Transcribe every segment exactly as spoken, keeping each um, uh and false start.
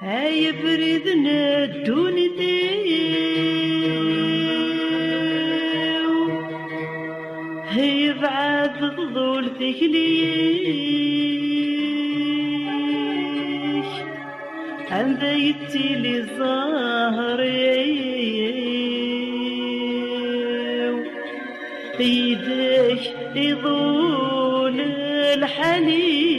Ay abrid n ddunit-iw, yebɛed ḍḍul tikli-ik, anda yettili zzher-iw, yid-k iḍul lḥal-iw.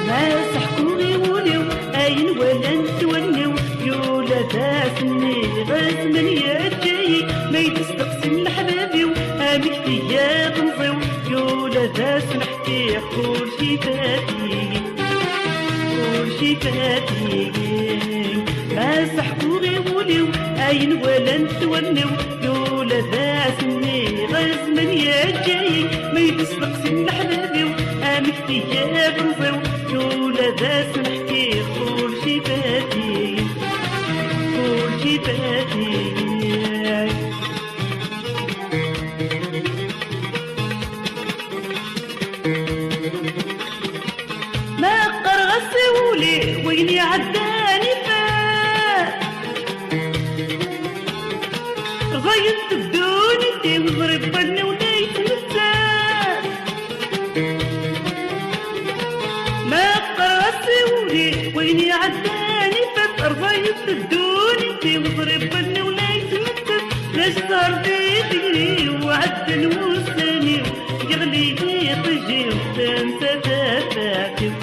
Ma seḥkuɣ i wul-iw ayen walan s wallen-iw, yula d ass-nni ɣezmen yeǧǧa-yi. Ma yi-d-steqsin leḥbab-iw amek tga temẓi-w, yula d ass neḥkiɣ kullec ifat-iyi, kullec ifat-iyi. Ma seḥkuɣ i wul-iw ayen walan s wallen-iw, yula d ass-nni ɣezmen yeǧǧa-yi. Ma yi-d-steqsin leḥbab-iw amek tga temẓi-w, yula d ass neḥkiɣ kullec ifat-iyi, kullec ifat-iyi. Ma qqareɣ-as i wul-iw wayen iɛeddan ifat, rẓayen-t ddunit-iw, ẓriɣ wallen-iw la yettmettat. Ma qqareɣ-as i wul-iw wayen iɛeddan ifat, rẓayen-t ddunit-iw, ẓriɣ wallen-iw la yettmettat. La zzher di tgri-w, ɛeddan wussan-iw, yeɣli yiṭij-iw, tansa tafat-iw.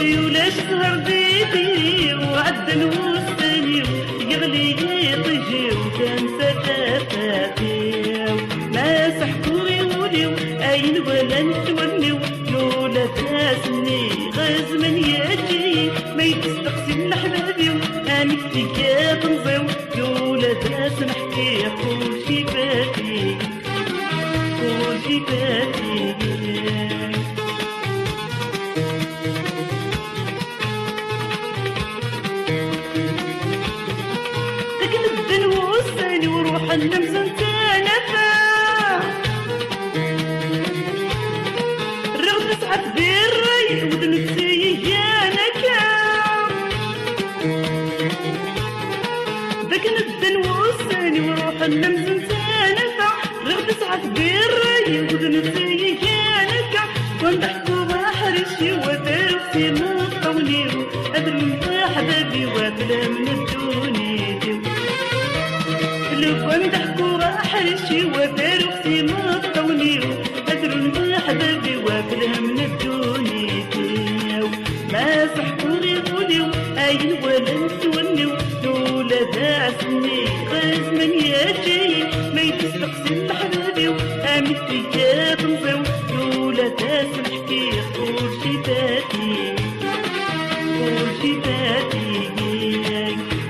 Yulac zzher di tgri-w, ɛeddan wussan-iw, yeɣli yiṭij-iw, tansa tafat-iw. Ma seḥkuɣ i wul-iw ayen walan s wallen-iw, yula d ass-nni ɣezmen yeǧǧa-yi. Ma yi-d-steqsin leḥbab-iw amek tga temẓi-w, yula d ass neḥkiɣ kullec ifat-iyi, kullec ifat-iyi. Akken ddan wussan-iw ruḥen amzun ttanafa. Rriɣ tesɛa tbirray, wwḍen-tt igan akka. D akken ddan wussan-iw ruḥen amzun ttanafa. Rriɣ tesɛa tbirray, wwḍen-tt igan akka. Wanda ḥkuɣ aḥric-iw, ad aruɣ s imeṭṭawen-iw, ad run leḥbab-iw, ad lhem n ddunit-iw. Lukan d-ḥkuɣ aḥric-iw, ad aruɣ s imeṭṭawen-iw, ad run leḥbab-iw, ad lhem n ddunit-iw. Ma seḥkuɣ i wul-iw ayen walan s wallen-iw, yula d ass-nni ɣezmen yeǧǧa-yi. Ma yi-d-steqsin leḥbab-iw amek tga temẓi-w, yula d ass neḥkiɣ kullec ifat-iyi, kullec ifat-iyi.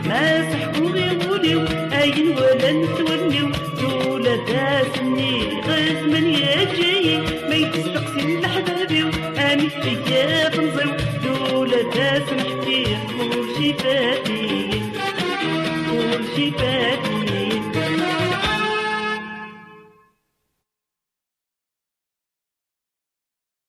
Ma seḥkuɣ i wul-iw ayen walan s wallen-iw, yula d ass-nni ɣezmen yeǧǧa-yi. Ma yi-d-steqsin leḥbab-iw amek tga temẓi-w, yula d ass neḥkiɣ kullec ifat-iyi, kullec ifat-iyi.